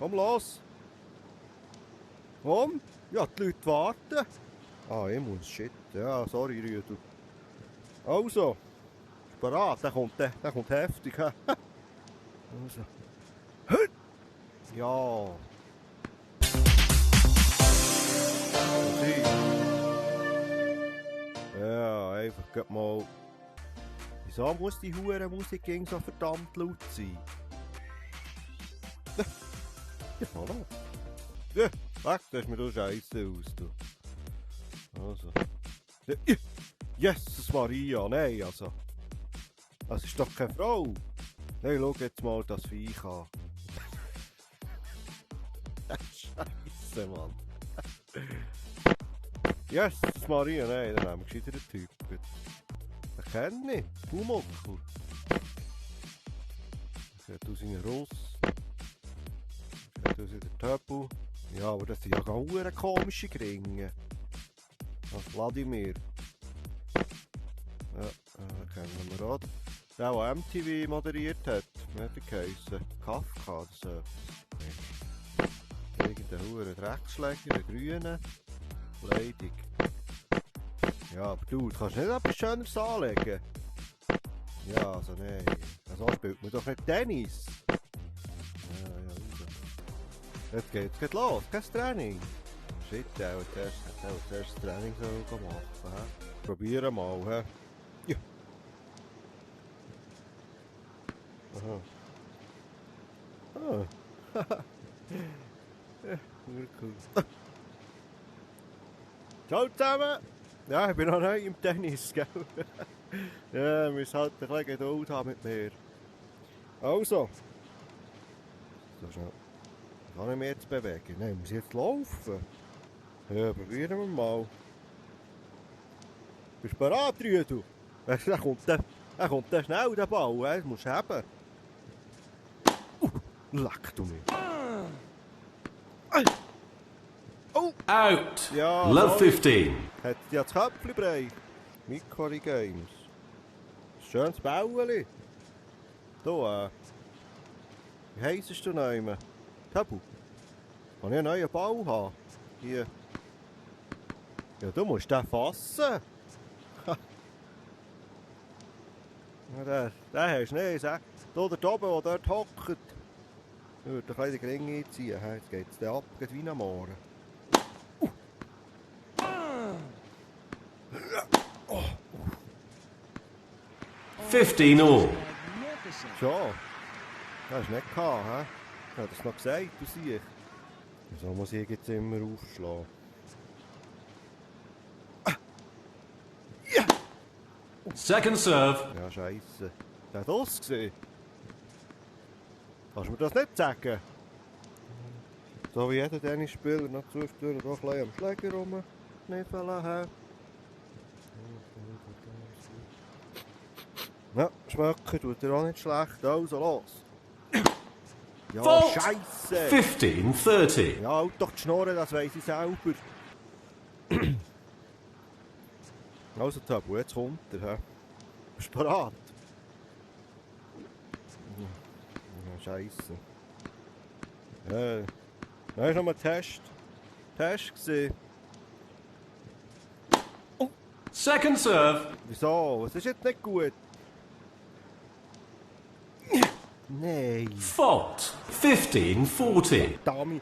komm los. Komm. Ja, die Leute warten. Ah, ich muss shit. Ja, sorry, Rüdu. Also. Ist bereit? Der kommt heftig. He? Also. Ja. Ja, einfach grad mal. Wieso muss die hure Musik so verdammt laut sein? Ja, hallo. Ja, weg, das ist mir doch scheiße aus, du. Also. Ja, Jesus Maria, nein, also. Das ist doch keine Frau. Nein, schau jetzt mal das Viech an. Scheiße, Mann. Jesus Maria, nein, dann haben wir gescheiter den Typ. Den kenne ich, Pumuckl. Sieht aus wie ein Russ. Sieht aus wie der Töpel. Ja, aber das sind ja ganz komische Gringe. Vladimir. Ja, kennen wir auch. Der MTV moderiert hat. Wie hat er geheissen? Kafka oder so. Irgendein hoher Dreckschläger, ein grüner. Leidig. Ja, aber du kannst nicht etwas Schöneres anlegen. Ja, also nein. So spielt man doch nicht Tennis. Ja, also. Jetzt geht's los, kein Training. Shit, der hat zuerst das Training so machen. He? Probieren mal, he? Ja. Aha. Ah. Ja, cool. Ciao zusammen! Ja, ich bin noch neu im Tennis, gell? Ja, wir müssen halt ein bisschen Geduld haben mit mir. Also. So schnell. Kann ich mich jetzt bewegen? Nein, muss ich jetzt laufen? Ja, probieren wir mal. Bist du bereit, Rüdu? Da kommt der schnell, der Ball. Das musst du haben. Leck du mich. Oh! Out! Ja, Love sorry. 15. Hat ja das Köpfli-Brei. Mikori Games. Schönes Baueli. Du, wie heissest du noch? Tabu. Kann ich einen neuen Bau haben? Hier. Ja, du musst den fassen. Ja, den hast du nicht. Sag. Du, der oben, der dort hockt. Ich würde ein bisschen den Ring einziehen. Jetzt geht es ab, geht wie am Morgen. 15 all. Schon. Das hast du nicht gehabt, hä? Ich habe das noch gesagt, du siehst. Wieso muss ich jetzt immer aufschlagen? Second serve. Ja, scheisse. Der hat das gesehen. Kannst du mir das nicht sagen? So wie jeder Tennisspieler noch zwischendurch doch ein bisschen am Schläger rumkniffeln haben. Ja, schmecken tut er auch nicht schlecht. Also los. Ja, Fault. scheisse. 15-30. Ja, halt doch die Schnurren, das weiss ich selber. Also Tabu, jetzt kommt er. He? Bist du bereit? Ja, scheisse. Das war nochmal ein Test. Test gesehen. Second serve. Wieso? Was ist jetzt nicht gut? Nein. Fault. 15-40. Dami.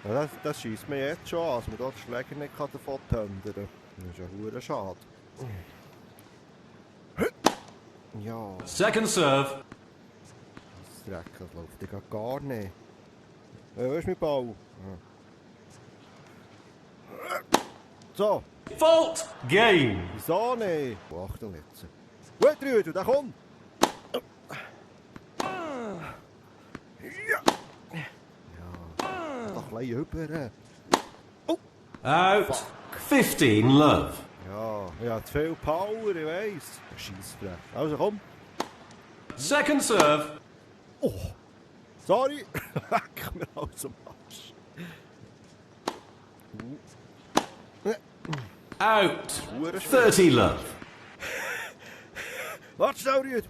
Ja, das schießt mir jetzt schon an, dass man dort den Schläger nicht davon töndern kann. Das ist ja verdammt schade. Ja. Second serve. Das Dreck, das läuft ja gar nicht. Wo ist mein Ball? So. Fault. Game. Wieso nicht? Oh, Achtung jetzt. Gut, Rüdu, da kommt. Ja. Ja. Doch ein bisschen über. Out. 15 love. Ja, zu viel Power, ich weiss. Scheissdreck. Also komm. Second serve. Oh. Sorry. Leck mir alles am Arsch. Out. 30 love. Warte schnell, Rüdu.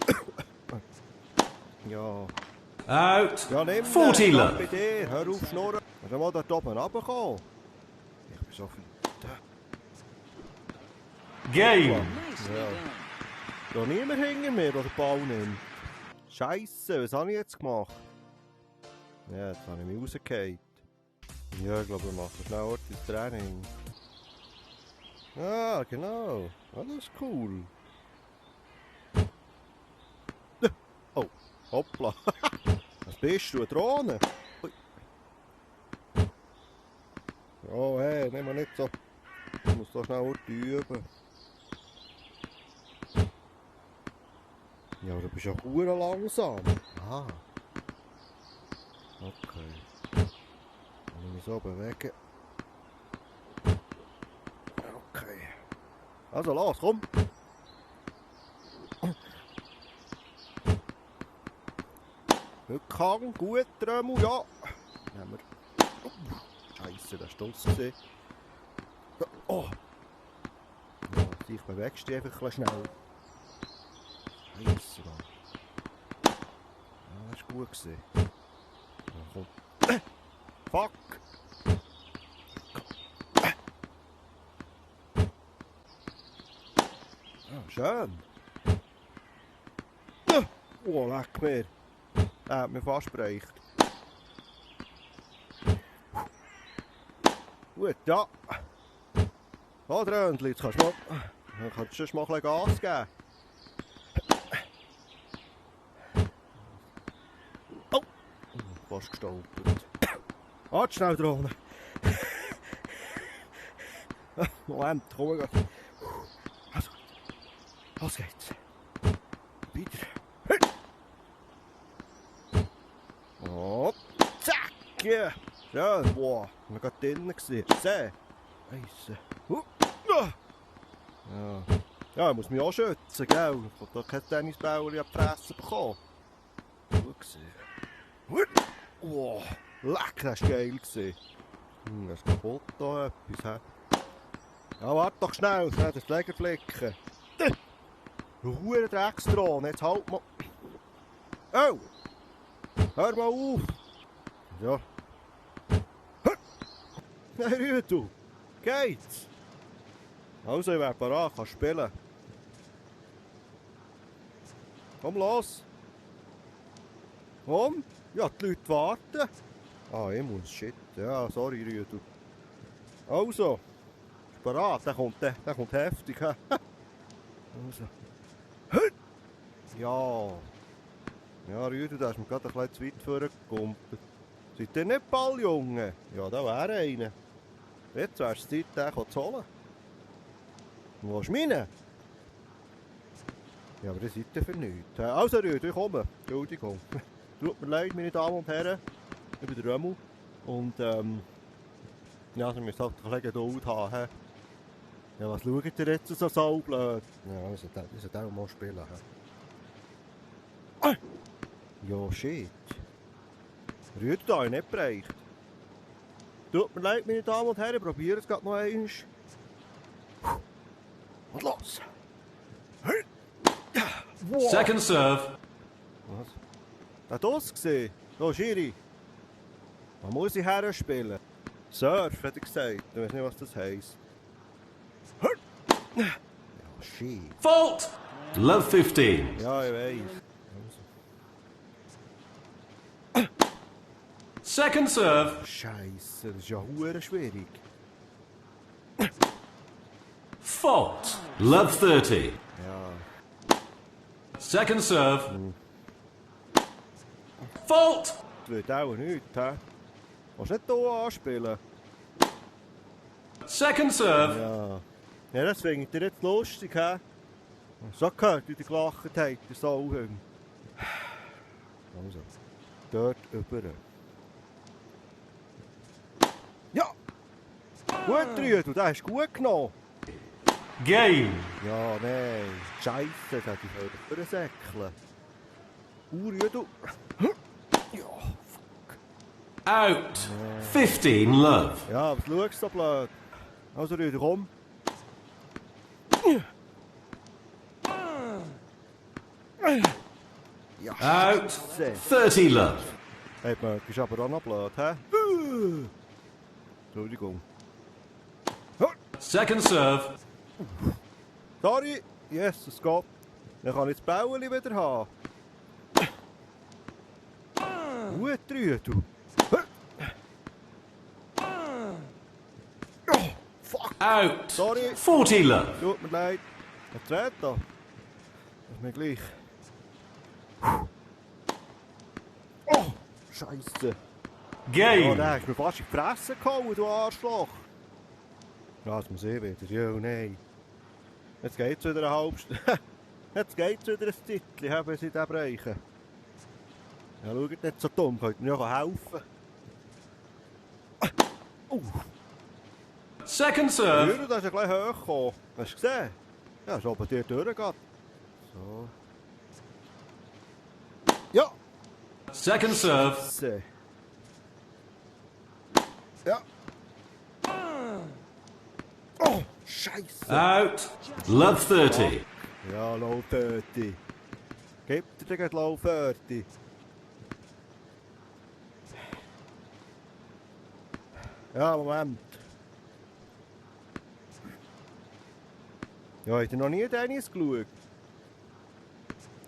Ja. Out. Ja, nimm 40 den, love. bei dir. Hör auf, schnurren. Kannst du mal dort oben runterkommen? Ich bin so viel... Game. Ja. Da niemand hinter mir, der den Ball nimmt. Scheisse, was habe ich jetzt gemacht? Ja, jetzt habe ich mich rausgefallen. Ja, ich glaube, wir machen schnell ordentliches Training. Ah, genau. Ah, das ist cool. Oh, hoppla. Was bist du, eine Drohne? Ui. Oh, hey, nimm mal nicht so. Ich muss da schnell üben. Ja, du bist ja hure langsam. Ah. Okay. Kann ich mich so bewegen? Okay. Also los, komm. Rückhang, gut, Trömmel, ja. Nehmen wir. Scheisse, das war Stoss. Oh. Ja, ich bewegst dich einfach ein bisschen schnell. Scheisse, Mann. Ja, das war gut. Ja, komm. Fuck! Ja, schön. Oh, leck mir. Er hat mich fast bereicht. Gut, ja. So, Dröndli, jetzt kannst du mal... Dann kannst du schon mal ein bisschen Gas geben. Oh! Fast gestolpert. Warte schnell, Drohne. Moment, komm mal. Also, los geht's. Wieder. Oh, zack! Ja, schön. Boah, ich war gerade drinnen. Sehen. Scheisse. Ja. Ja, ich muss mich auch schützen, gell? Ich habe da kein Tennisball in die Fresse bekommen. Gut gesehen. Wow, leck, das war geil. Das ist kaputt da etwas. Ja, warte doch schnell, ich werde den Schläger flicken. Du hure Drecksdrohne, jetzt halt mal. Oh! Hör mal auf! Ja. Nein, Rühe, du! Geht's? Also, ich werde parat, kann spielen. Komm los! Komm! Ja, die Leute warten. Ah, ich muss shit. Ja, sorry, Rühe, du. Also, ist parat, der kommt heftig. He? Also. Ja. Ja, Rüde, da ist mir gerade ein bisschen zu weit vorgekumpelt. Seid ihr nicht Balljungen? Ja, da wäre einer. Jetzt wäre es Zeit, den zu holen. Wo ist meine? Ja, aber ihr seid ja für nichts. Also Rüde, ich komme. Entschuldigung. Tut mir leid, meine Damen und Herren. Ich bin der Römmel. Und ja, ihr müsst halt ein bisschen Geduld haben. He? Ja, was schaut ihr jetzt so saublöd? Ja, also der mal spielen. He? Ja, shit. Rührt da nicht bereicht. Tut mir leid, meine Damen und Herren, probieren es gerade noch einmal. Und los! Wow. Second serve. Was? Da das gesehen? Da, Schiri. Da muss ich her spielen. Surf, hat er gesagt. Ich weiß nicht, was das heisst. Ja, shit. Fault. Love 15. Ja, ich weiß. Second serve. Scheisse, das ist ja hure schwierig. Fault. Love 30. Ja. Second serve. Fault. Das wird auch nichts, hä? Kannst du nicht hier anspielen? Second serve. Ja. Ja, das finde ich dir jetzt lustig, hä? So gehört, wie die gelacht hat, der Sauhüng. Also, dort über. Ja! Gut, Rüdu, den hast du gut genommen. Game. Ja, nein. Scheisse, das hätte ich vorsäckeln. Rüdu. Ja, fuck. Out. 15 love. Ja, was schaust du so blöd? Also, Rüdu, komm. Ja. Out. Scheiße. 30 love. Hey, Mark, ist aber auch noch blöd, hä? Entschuldigung. Second serve. Sorry. Yes, es geht. Dann kann ich das Bäuerli wieder haben. Gut drüben, du. Oh, fuck. Out. Sorry. 40 love. Tut mir leid. Was dreht da? Das ist mir gleich. Oh, Scheiße. Oh, Game. der hast mir fast in die Fresse gehauen, du Arschloch. Ja, das muss ich wieder. Ja, nein. Jetzt geht's wieder eine halbe Stunde. Jetzt geht's wieder ein Zeitchen, bis ich den bereiche. Ja, schaut nicht so dumm, könnt mir ja helfen. Second serve. Ja, da ist ja gleich hochgekommen. Hast du gesehen? Ja, so bei dir durchgeht. So. Ja! Second serve. Scheiße. Ja. Oh, Scheiße. Out. Love 30. Ja, low 30. Gib dir den low 30. Ja, Moment. Ja, habt ihr noch nie Tennis geschaut?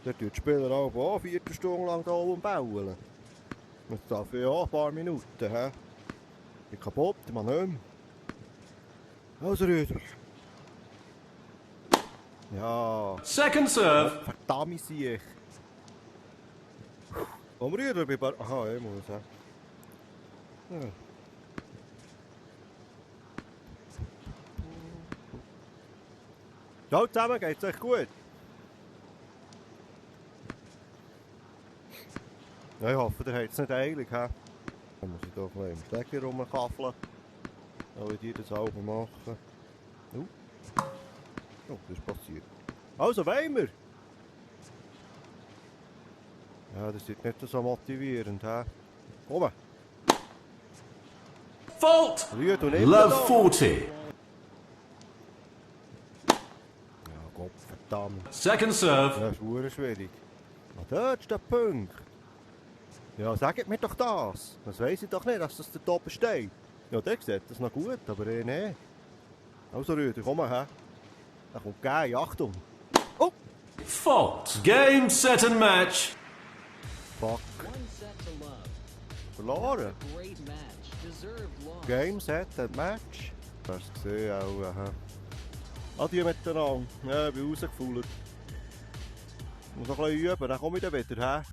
Da tut die Spieler auch 4 Stunden lang da oben bauen. Das darf ja auch ein paar Minuten, hä? Ich bin kaputt, man nicht mehr. Also, Rüder. Ja. Second serve. Verdammt sehe ich. Komm Rüder, bei Bar... Aha, ich muss sagen. Ja. Ciao zusammen, geht's euch gut? Ja, ich hoffe, ihr habt es nicht eilig, hä? Dann muss ich doch mal im Stecker rumkaffeln. Weil die das selber machen. Oh, das ist passiert. Also, wollen wir? Ja, das ist nicht so motivierend, hä? Komm! Fault. Rühr, du nicht Love 40. Ja, Gott verdammt. Second serve. Ja, das ist verdammt schwierig. Ah, dort ist der Punkt. Ja, sagt mir doch das. Das weiss ich doch nicht, dass das da oben steht. Ja, der sieht das noch gut, aber nicht. Also Rüder, komm her. Da kommt geil, Achtung. Oh! Fault. Game, set and match. Fuck. Verloren. Game, Set and Match. Du hast es gesehen auch. Adieu miteinander. Ja, ich bin rausgefühlt. Ich muss noch ein bisschen üben, dann komme ich dann wieder.